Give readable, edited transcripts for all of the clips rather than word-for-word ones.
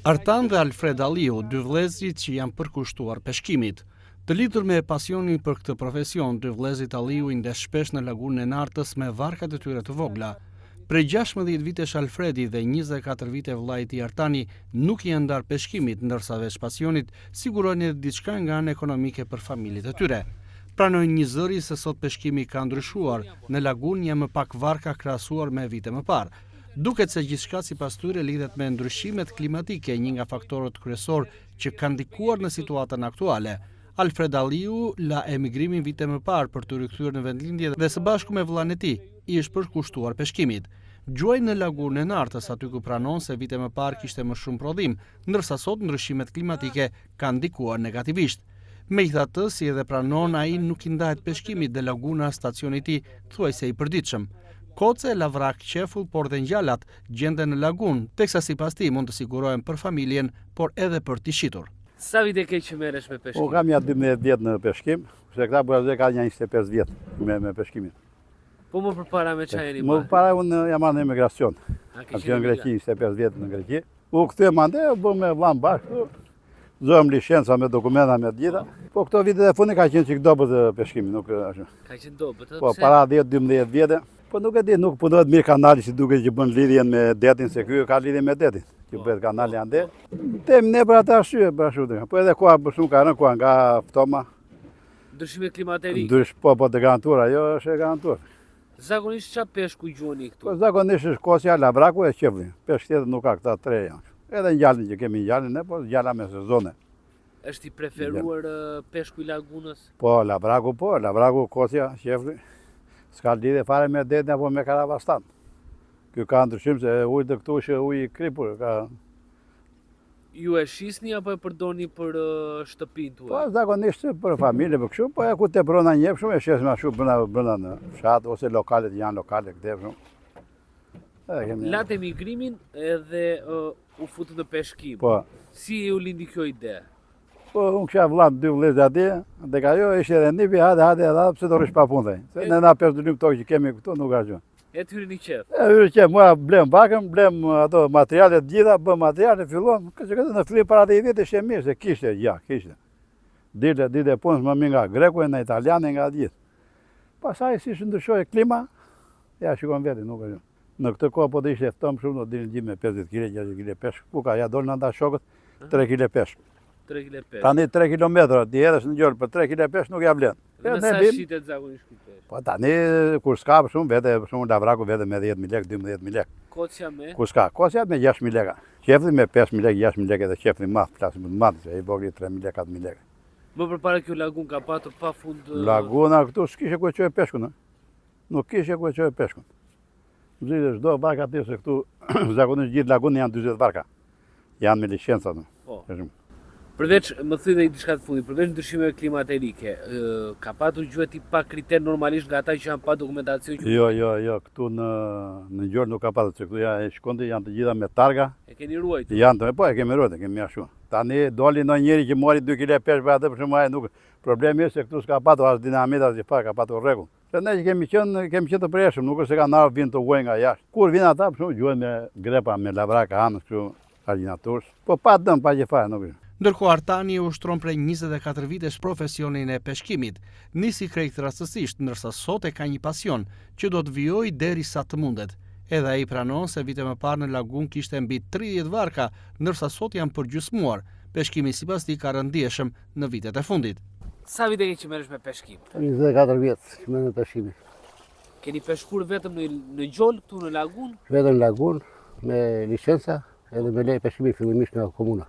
Artan dhe Alfred Alliu, dy vëllezërit që i janë përkushtuar peshkimit. Të lidhur me pasionin për këtë profesion, dy vëllezërit Alliu i ndesh shpesh në lagunën e Nartës me varkat e tyre të vogla. Prej 16 vitesh Alfredi dhe 24 vite vëllai i tij Artani nuk i janë ndarë peshkimit, ndërsa veç pasionit sigurojnë edhe diçka nga ana ekonomike për familjet e tyre. Pranojnë njëzëri se sot peshkimi ka ndryshuar, në lagunë janë më pak varka krahasuar me vite më parë. Duket se gjithçka sipas tyre lidhet me ndryshimet klimatike, një nga faktorët kryesorë që kanë ndikuar në situatën aktuale. Alfred Alliu la emigrimin vite më parë për t'u rikthyer në vendlindje dhe së bashku me vëllanë e tij, i është përkushtuar peshkimit. Gjuajnë në lagunën e Nartës, aty ku pranon se vite më parë kishte më shumë prodhim, ndërsa sot ndryshimet klimatike kanë ndikuar negativisht. Megjithatë, si edhe pranon, ai nuk i ndahet peshkimit dhe laguna stacioni i tij thuajse i përditshëm. Koce, lavrak, qefull, por dhe ngjalat gjenden në lagunë, teksa sipas tij mund të sigurohen për familjen, por edhe për t'i shitur. Sa vite ke që merresh me peshkim? Unë kam nja 12 vjet në peshkim, kurse këta burra ka nja 25 vjet me me peshkimin. Po më përpara me ça jeni marrë? Më përpara unë jam marrë në emigracion. Kam qenë në Greqi, 25 vjet në Greqi. U kthyem andej, u bëmë me vllanë bashkë, Nxorëm licenca me dokumenta me të gjitha. Po këto vitet e fundit ka qenë çik dobët peshkimi, nuk ashtu. Ka qenë dobët, ëh? Po para 10-12 vjetë. Po nuk e di, nuk punohet mirë kanali si duket që bën lidhjen me detin, se ky ka lidhje me detin, që po, bëhet kanali po, ande. Po. Them ne për atë arsye, për ashtu. Po edhe koha për shumë ka rënë koha nga ftoma. Ndryshime klimaterike. Ndrysh, po, po të garantuar, ajo është e garantuar. Zakonisht ça peshku gjuani këtu? Po zakonisht është kosja, lavraku e qefulli. Peshk tjetër nuk ka këta tre janë. Edhe ngjalin që kemi ngjalin ne, po ngjala me sezone. Është i preferuar peshku i lagunës? Po, lavraku po, lavraku, kosja, qefulli. S'ka lidhje fare me detin apo me Karavastan. Ky ka ndryshim se uji të këtu është ujë i kripur, ka Ju e shisni apo e përdorni për shtëpinë tuaj? Po zakonisht për familje për kështu, po e ku tepron ndonjë shumë e shesim ashtu brenda brenda në fshat ose lokalet janë lokale këtej shumë. E kemi. Latë emigrimin edhe uh, u futët në peshkim. Po. Si ju lindi kjo ide? Po, unë kisha vëlla, dy vëllezër atje, dhe ka jo, ishte edhe nipi, hajde, hajde, edhe pse do rrish pa punë, Se ne na pesë dynym tokë që kemi këtu, nuk ka gjë. E të hyri një qejf? E hyri qejf, mua blem varkën, blem ato materialet të gjitha, bëm materiale, fillon, këtë që këtë në fillim para dhjetë vjet ishte mirë, se kishte, ja, kishte. Dilte, dilte punës më mirë nga greku e nga italiani nga gjithë. Pastaj si ndryshoi klima, ja shikon vetë, nuk e Në këtë kohë po të ishte ftohtë shumë, do dilnin gjithë me 50 kg, 60 kg peshk. Ku ka, ja dolën ata shokët, 3 kg peshk. 3 kg peshk. Tani 3 km, t'i hedhësh në gjol për 3 kg peshk nuk ja vlen. Dhe me sa shitet zakonisht ky peshk? Po tani kur s'ka për shumë vete, për shumë lavraku vete me 10.000 lekë, 12.000 lekë. Kocja me? Kur s'ka, kocja me 6.000 lekë. Qefulli me 5.000 lekë, 6.000 lekë edhe qefulli i madh, flasim për të madh, se i vogli 3.000 lekë, 4.000 lekë. Më përpara kjo lagunë ka patur pa fund... Laguna këtu s'kishe ku e çoje peshkun, Nuk kishe ku e çoje peshkun. Zgjidhe çdo varka aty se këtu zakonisht gjithë lagunën janë 40 varka. Janë me licenca. Po. Përveç, më thuaj dhe një diçka të fundit, përveç ndryshimeve klimaterike, ka patur gjueti pa kriter normalisht nga ata që janë pa dokumentacion që... Jo, jo, jo, këtu në në Gjol nuk ka patur, se këtu ja e shkondi janë të gjitha me targa. E keni ruajtur? Janë të, po e kemi ruajtur, kemi ashtu. Tani doli ndonjë njeri që mori 2 kg peshk për atë për shembull ai nuk problemi është se këtu s'ka patur as dinamit as gjë fare, ka patur rregull. Se ne që kemi qenë, kemi qenë të përhershëm, nuk është se kanë ardhur vinë të huaj nga jashtë. Kur vinë ata, për shembull, gjuajnë me grepa, me lavrak anës kështu, argjinaturës. Po pa dëm, pa gjë fare, nuk është. Ndërkohë Artani e ushtron prej 24 vitesh profesionin e peshkimit. Nisi krejt rastësisht, ndërsa sot e ka një pasion, që do të vijojë deri sa të mundet. Edhe ai pranon se vite më parë në lagunë kishte mbi 30 varka, ndërsa sot janë përgjysmuar. Peshkimi sipas tij ka rënë ndjeshëm në vitet e fundit. Sa vite ke që merresh me peshkim? 24 vjet që merrem me peshkimin. Keni peshkuar vetëm në në gjol këtu në lagunë? Vetëm në lagunë me licenca edhe me leje peshkimi fillimisht nga komuna.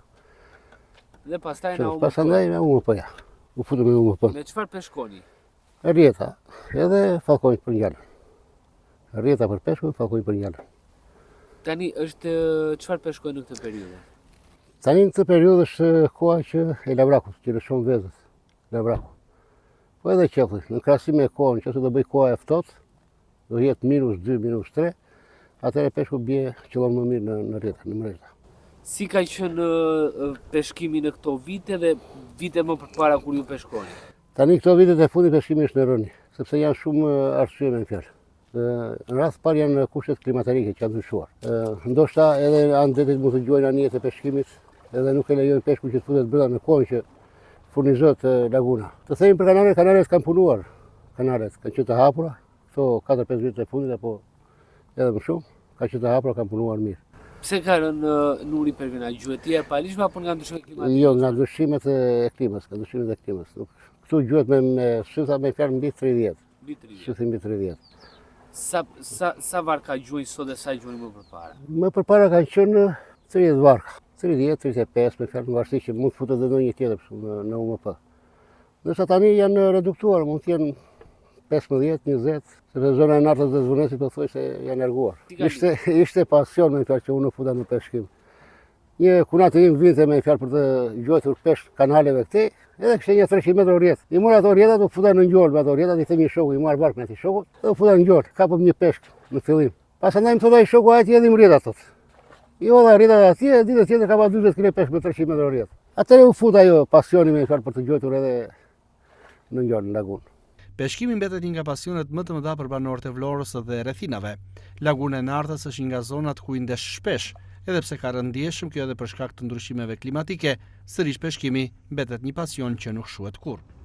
Dhe pastaj nga UMP. Pastaj nga UMP-ja. U futëm me UMP. Me çfarë peshkoni? Rrjeta, edhe fallkonj për ngjalën. Rrjeta për peshkun, fallkonj për ngjalën. Tani është çfarë peshkojnë në këtë periudhë? Tani në këtë periudhë është koha që e lavrakut, që lëshon vezët, lavraku. Po edhe qefulli, në krahasim me kohën, që se do bëj koha e ftohtë, do jetë minus 2, minus 3, atëherë peshku bie qëllon më mirë në, në rrjeta, në mreta. Si ka qenë peshkimi në këto vite dhe vite më përpara kur ju peshkoni? Tani këto vitet e fundit peshkimi është në rënie, sepse janë shumë arsye me fjalë. Në radhë të parë janë kushtet klimaterike që janë ndryshuar. Ndoshta edhe anë detit mund të gjuajnë anijet e peshkimit, edhe nuk e lejojnë peshkun që të futet brenda në kohën që furnizohet laguna. Të themi për kanalet, kanalet kanë punuar, kanalet kanë qenë të hapura, këto 4-5 vitet e fundit apo edhe më shumë, kanë qenë të hapura, kanë punuar mirë. Pse ka rënë numri i peshqve nga gjuetia e paligjshme apo nga ndryshimet klimatike? Jo, nga ndryshimet e klimës, nga ndryshimet e klimës. Këtu gjuhet me, me sytha me fjalë mbi 30. Mbi 30. Sythi mbi 30. Sa, sa, sa varka gjuajnë sot dhe sa gjuanin më përpara? Më përpara kanë qenë 30 varka. 30, 35, me fjalë në varësi që mund të futet dhe ndonjë tjetër për në, në UMP. Ndërsa tani janë reduktuar, mund të jenë 15, 20, sepse zona e Nartës dhe Zvërnecit pothuajse janë larguar. Ishte, ishte pasion me fjalë që unë u futa në peshkim. Një kunati im vinte me fjalë për të gjuajtur peshk kanaleve këtej, edhe kishte një 300 metra rrjetë. I mora ato rrjetat, u futa në gjol me ato rrjetat, i them një shoku, i marr varkën atij shokut, dhe u futa në gjol, kapëm një peshk në fillim. Pastaj më thotë ai shoku, hajde t'i hedhim rrjetat, thotë. I hodha rrjetat atje, ditën tjetër kapa 40 kg peshk me 300 metra rrjetë. Atëherë u fut ajo pasioni me fjalë për të gjuajtur edhe në gjol në lagunë. Peshkimi mbetet një nga pasionet më të mëdha për banorët e Vlorës dhe rrethinave. Laguna e Nartës është një nga zonat ku i ndesh shpesh, edhe pse ka rënë ndjeshëm kjo edhe për shkak të ndryshimeve klimatike, sërish peshkimi mbetet një pasion që nuk shuhet kurrë.